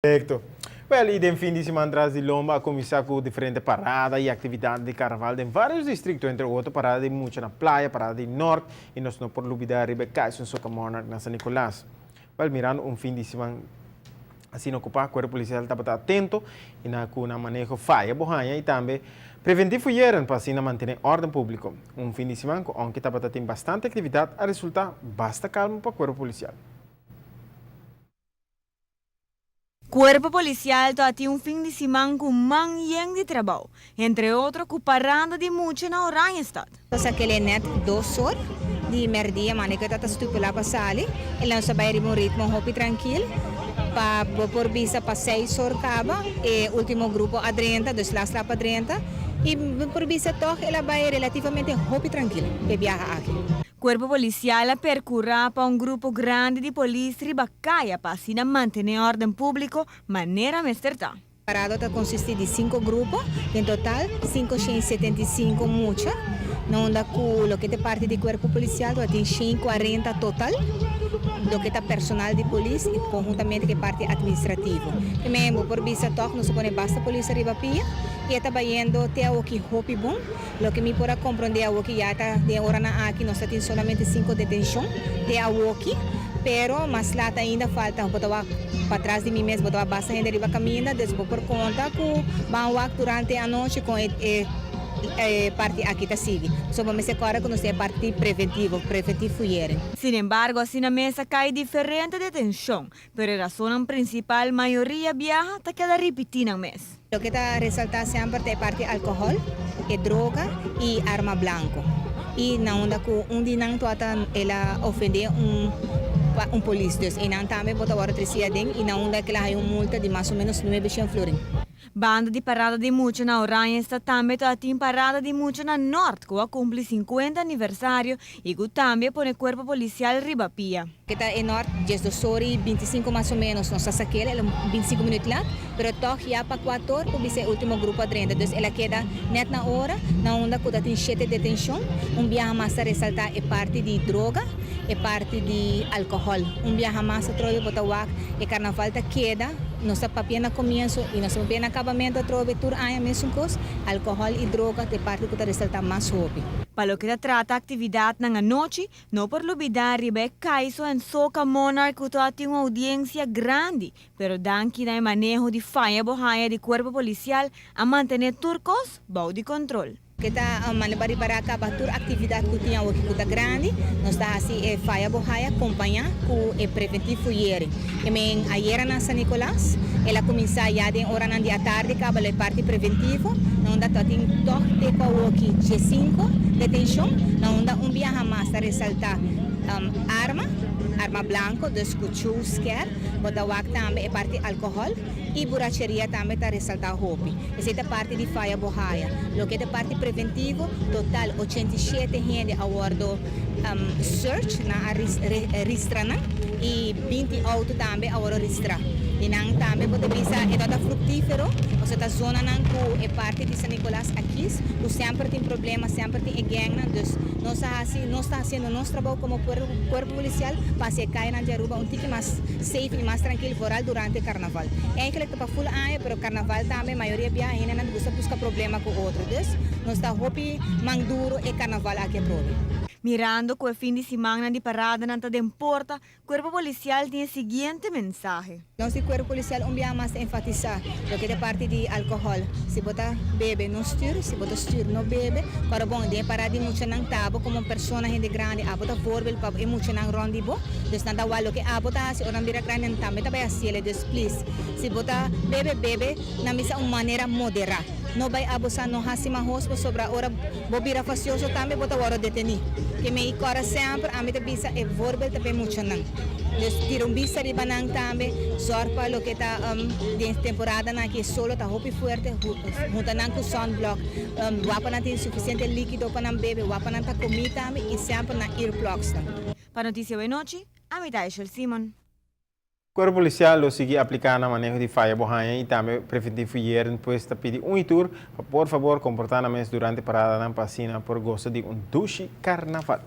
Perfecto. Wel, y den fin di siman tras di lomba a cuminsa cu diferente parada y actividad di carnaval den varios districto, entre otro parada di mucha na Playa, parada di Noord y nos no por lubida riba e Kaisun Soca Monarch na San Nicolas. Wel, mirando un fin di siman asina ocupa, Cuerpo Policial tabata atento y na cu nan maneho faya bo haña y tambe preventi fuyeren pa asina mantene orden publico. Un fin di siman cu aunke tabata tin bastante actividad a resulta basta calmo pa Cuerpo Policial. Cuerpo Policial ta tin un fin di siman cu man yen di trabao, entre otro cu parada di mucha na Oranjestad. Nos a kele net 2 or di merdia mane cu ta stipula pa sali y nos a bay riba un ritmo hopi trankil pa bo por bisa pa 6 or caba e ultimo grupo a drenta, dus las lap a drenta y bo por bisa toch el a bay relativamente hopi trankil e biaha aki. Cuerpo Policial a percura pa un grupo grandi di polis riba caya pa asina mantene orden publico manera mester ta. Parada ta consisti di cinco grupo, en total 575 mucha, na unda cu loke ta parti di Cuerpo Policial tin 140 total, loke ta personal di polis y conhuntamente cu e parti administrativo. Tambe bo por bisa toch nos a pone basta polis ariba pia y e ta bayendo te awoki hopi bon. Loke mi por a comprende awoki ya ta den oranan aki nos ta tin solamente cinco detencion te awoki, pero mas laat ainda falta. Bo ta wak patras di mi mes, bo ta wak basta hende riba caminda, dus bo por conta cu ban wak durante e anochi con e e parti aki ta sigui. So bo mester corda cu nos tin e parti preventivo, preventief fouillering. Sin embargo, asina mes a cay diferente detencion, pero e razonnan principal mayoria biaha ta keda ripiti nan mes. Loke ta resalta semper ta e parti alcohol, e droga y arma blanco. Y na unda cu un di nan tabata el a ofende un un polis. Dus eynan tambe bo ta worde treci aden y na unda cu el a haya un multa di mas o menos 900 florin. Banda di parada di mucha na Oranjestad tambe ta tin parada di mucha na Noord cu a cumpli 50 aniversario y cu tambe a pone cuerpo policial riba pia. Ke ta e Noord 12 or y 25 mas o menos nos a sakel, el 25 minuut laat, pero toch ya pa 4 or por bisa e ultimo grupo a drenta. Dus el a keda net na ora, na unda cu ta tin shete detencion. Un biaha mas ta resalta e parti di droga, e parti di alcohol. Un biaha mas atrobe bo ta wak e carnaval ta keda, nos ta papia na comienzo y nos ta papia na acabamento atrobe tur aña mesun cos, alcohol y droga ta e parti cu ta resalta mas hopi. Pa loke ta trata actividadnan anochi, no por lubida riba e Kaiso en Soca Monarch cu ta tin un audiencia grandi, pero danki na e maneho di faya bo haya di Cuerpo Policial a mantene tur cos bou di control. Ke ta manda pa ripara caba tur actividad cu tin awoki cu ta grandi, nos ta haci e faya bo haya compaña cu e preventief fouillering. E men ayera na San Nicolas, el a cuminsa ya den oranan di atardi caba lo e parti preventivo, na unda ta tin toch te cu awoki 15 detencion, na unda un biaha mas ta resalta arma, arma blanco, dus cuchu, sker, bo ta wak tambe e parti alcohol y buracheria tambe ta resalta hopi. Esey ta parti di faya bo haya. Loke ta parti preventivo, total 87 hende a wordo search, nan a ristra nan y 20 auto tambe a wordo ristra. Y nan tambe bo ta bisa e ta fructifero, osea ta zonanan cu e parti di San Nicolas a kies, cu semper tin problema, semper tin e gangnan, dus nos a haci, nos ta haciendo nos trabou como cuerpo policial pa haci e cayanan di Aruba un tiki mas safe y mas trankil, vooral durante carnaval. Eigenlijk ta pa full aña, pero carnaval tambe mayoria biaha hendenan ta gusta busca problema cu otro, dus nos ta hopi man duro e carnaval aki atrobe. Mirando cu e fin di simannan di paradanan ta den porta, Cuerpo Policial tin e siguiente mensahe. Nos di Cuerpo Policial un biaha mas ta enfatisa loke ta parti di alcohol. Si bo ta bebe no stuur, si bo ta stuur no bebe. Pero bon, den e parada di muchanan ta abo como persona hende grandi, abo ta voorbeeld pa e muchanan rond di bo. Dus nan ta wak loke abo ta haci ora nan bira grandi nan tambe ta bay haciele. Dus please, si bo ta bebe, bebe na misa un manera modera. No bay abusa, no haci mahos pasobra ora bo bira fastioso tambe bo ta worde deteni. Ke mi cora semper ami ta bisa e voorbeeld ta pa e muchanan. Dus tira un bista riba nan tambe, zorg pa loke ta den temporadanan aki e solo ta hopi fuerte, hunta nan cu sunblock, wak pa nan tin suficiente likido pa nan bebe, wak pa nan ta comi tambe y semper nan earplugs nan. Pa Noticia Wenochi, ami ta Eshel Simon. Cuerpo Policial lo sigui aplica na maneho di faya bo haña y tambe preventief fouilleren, pues ta pidi un y tur pa por fabor comporta nan mes durante paradanan pa asina por goza di un dushi carnaval.